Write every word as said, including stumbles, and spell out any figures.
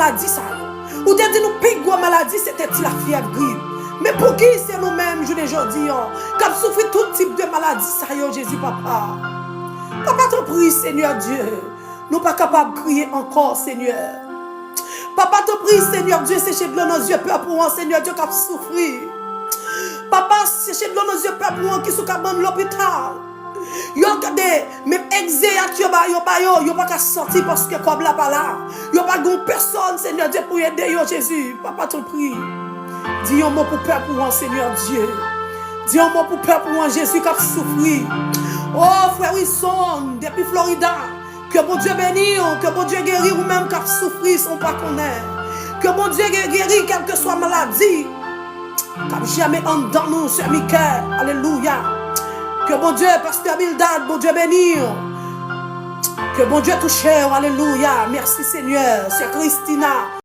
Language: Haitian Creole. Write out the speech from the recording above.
maladi sa yo. Ou te di nou pi gwo maladi se te ti lafyèv, grip. Men pouki se nou menm jounen jodi an k ap soufri tout tip de maladi sa yo, Jezi papa? Papa, tanpri, Senyè Dye, nou pa kapab kriye ankò, Senyè. Papa, tanpri, Senyè Dye, seche dlo nan zye pèp ou an, Senyè Dye, k ap soufri. Papa, seche dlo nan zye pèp ou an ki sou kabann lopital. Yo gade, menm egzeyat yo ba yo, ba yo, yo pa ka sòti paske kòb la pa la. Yo pa gen pèsòn, Senyè Dye, pou ede yo, Jezi. Papa, tanpri, di yon mo pou pèp ou an, Senyè Dye. Di yon mo pou pèp ou an, Jezi, k ap soufri. O, frè Wilson, depi Florida, ke Bondye beni w, ke Bondye geri ou menm k ap soufri san w pa konnen. Ke Bondye ge-, geri kèlkeswa maladi k ap jèmen anndan nou, sè Mikè. Alelouya. Ke Bondye, pastè Bildad, Bondye beni w. Ke Bondye touche w. Alelouya. Mèsi, Senyè. Sè Kristina.